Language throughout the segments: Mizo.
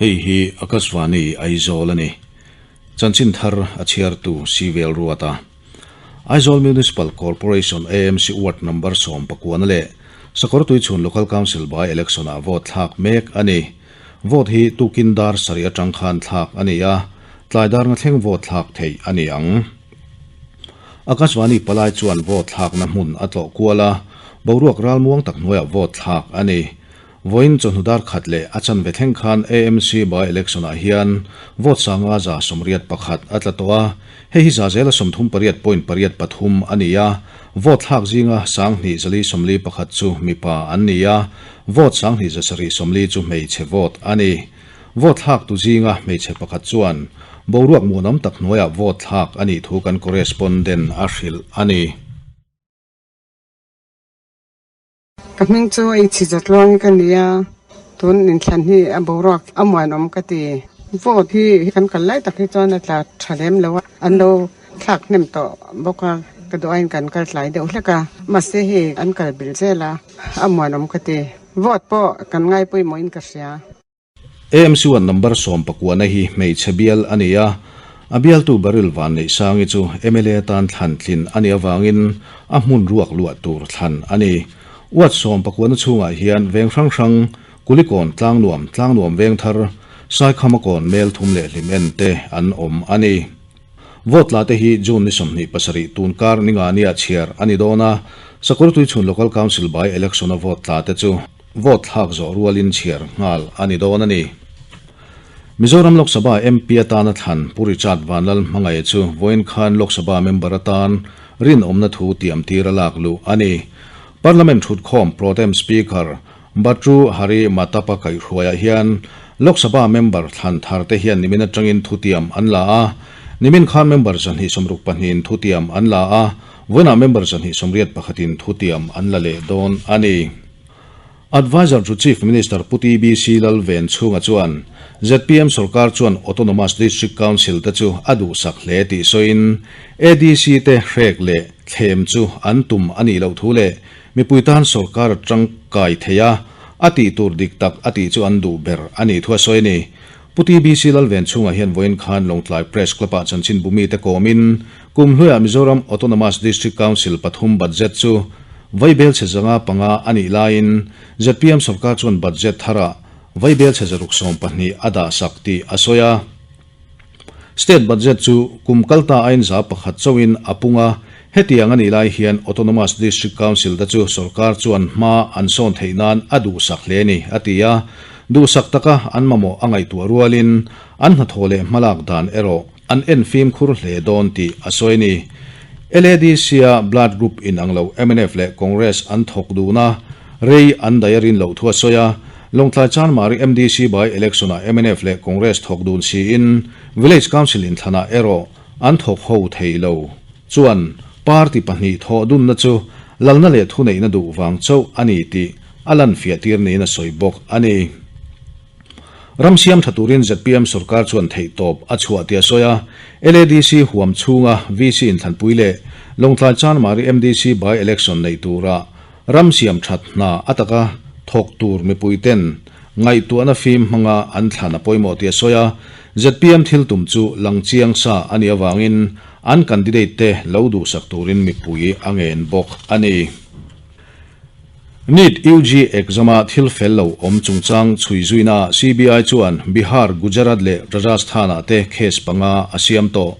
Hei hi Akashvani Aizawl a ni. Chanchin thar a chhiartu Sivel Ruata. Aizawl Municipal Corporation AMC Ward Number 19 leh Sakawrtuichhun Local Council by Election ah vote thlak mek a ni. Vote hi tukin dar sarih atang khan thlak a ni a, tlai dar nga thleng vote thlak theih a ni ang. Akashvani palai chuan vote thlakna hmun a tlawh kual a, boruak ralmuang tak hnuaiah vote thlak a ni. Vawiin chawhnu dar khat leh a chanve thleng khan AMC by election ah hian vote sanga 81 a tla tawh a, hei hi za zela 38.83 a ni a, vote thlak zinga 2441 chu mipa an ni a, vote 2740 chu hmeichhe vote a ni. Vote thlak tu zinga hmeichhe pakhat chuan boruak muanawm tak hnuaiah vote thlak a nih thu kan correspondent a hrilh a ni. Ka hming chu ei chhi za tluang ka ni a, tun inthlan hi a boruak a muanawm ka ti. Vote hi kan kal lai tak hi chuan a tla tha lem lo a, an lo thlak hnem tawh bawk a, ka duh aiin kan kal tlai deuh hlek a, mahse hei an kal bil zel a, a muanawm ka ti. Vote pawh kan ngai pawimawhin ka hria. AMC one number 19 hi hmeichhe bial a ni a, a bialtu Baryl Vanneihsangi chu mla tan thlan tlin a nih avangin a hmun ruak luah tur thlan a ni. Ward 19 chhungah hian veng hrang hrang, Kulikawn, Tlangnuam, Tlangnuam Vengthar, Saikhamakawn, Melthum leh Hlim en te an awm a ni. Vote la te hi June ni 27 tunkar ninga nia chhiar a ni dawn a, Sakawrtuichhun Local Council by Election a vote tla te chu vote thlak zawh rualin chhiar nghal a ni dawn a ni. Mizoram Lok Sabha MP atana thlan Pu Richard Vanlal Hmangaih chu vawiin khan Lok Sabha member atan rinawmna thu tiam tir a lak luh a ni. Parliament thutkhawm Pro Tem Speaker Batru Hari Matapa kaihhruaiah hian Lok Sabha member thlan thar te hian nimin atangin thutiam an la a, nimin khan member 262 in thutiam an la a, vawiinah member 281 in thutiam an la leh dawn a ni. Adviser to Chief Minister Pu TBC Lalven chhunga chuan zpm sorkar chuan Autonomous District Council te chu a duhsak hle tih sawiin ADC te hrek leh thlem chu an tum a nih loh thu leh Mipui tan sorkar a tangkai thei a, a tih tur dik tak a tih chu an duh ber a nih thu a sawi a ni. Pu TBC Lalven chhungah hian vawiin khan Lawngtlai Press Club-ah chanchin bumite kawmin kum hluiah Mizoram Autonomous District Council pathum budget chu vaibel chhe 500 a nih laiin zpm sorkar chuan budget tharah vaibel chhe 612 a dahsak tih a sawi a. State budget chu kum kalta ain 1% chauhin a pung a, hetiang a nih lai hian Autonomous District Council te chu sorkar chuan hma an sawn theih nan a duhsak hle a ni, a ti a. Duhsak taka an mamawh a ngaihtuah rualin an hnathawh leh hmalak dan erawh an en fimkhur hle dawn tih a sawi a ni. LADC-a blood group inang lo mnf leh Congress an thawk dun a, rei an daih a rin loh thu a sawi a. Lawngtlai Chanmari MDC by election ah mnf leh Congress thawk dun siin Village Council inthlanah erawh an thawk ho thei lo. Chuan party pahnih thawh dunna chu lalna leh thuneihna duh vang chauh a ni tih a lan fiah tir niin a sawi bawk a ni. Ram siam tha turin zpm sorkar chuan theihtawp a chhuah tih a sawi a, LADC huam chhunga VC inthlanpui leh Lawngtlai Chanmari MDC by election neih tura Ram siam that hna a taka thawk tur mipui ten ngaihtuahna fim hmanga an thlan a pawimawh tih a sawi a, zpm thil tum chu lang chiang sa a nih avangin an candidate te lo duhsak turin mipui a ngen bawk a ni. NEET UG exam-a thil fel lo awm chungchang chhui zuina CBI chuan Bihar, Gujarat leh Rajasthan-ah te case panga a siam tawh.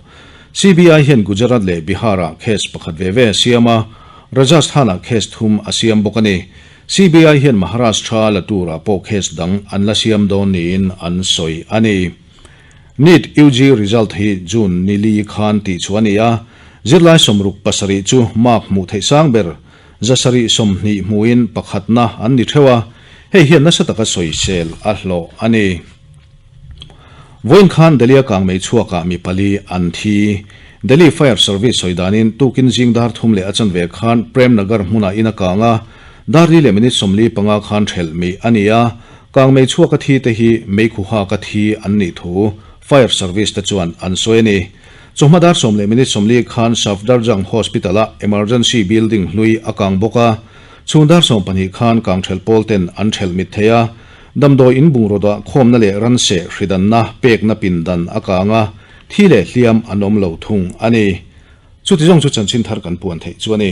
CBI hian Gujarat leh Bihar-ah case pakhat ve ve a siam a, Rajasthan-ah case thum a siam bawk a ni. CBI hian Maharashtra la turah pawh case dang an la siam dawn niin an sawi a ni. NEET UG result hi June ni li khan tih chhuah a ni a, zirlai 67 chu mark hmuh theih sang ber 720 hmuhin pakhatna an ni theuh a, hei hian nasa taka sawisel a hlawh a ni. Vawiin khan Delhi-a kangmei chhuakah mi pali an thi. Delhi Fire Service sawi danin tukin zing dar thum leh a chanve khan Prem Nagar hmunah in a kang a, dar li leh minute 45 khan thelh mi a ni a, kangmei chhuaka thi te hi meikhuha ka thi an nih thu Fire Service te chuan an sawi a ni. Chawhma dar sawm leh minute 40 khan Safdarjung Hospital-a emergency building hlui a kang bawk a, chhung dar 12 khan kangthelh pawl ten an thelh mit thei a. Damdawi in bungraw dah khawmna leh ranseh hridanna pekna pindan a kang a, thi leh hliam an awm lo thung a ni. Chuti zawng chu chanchin thar kan puan theih chu a ni.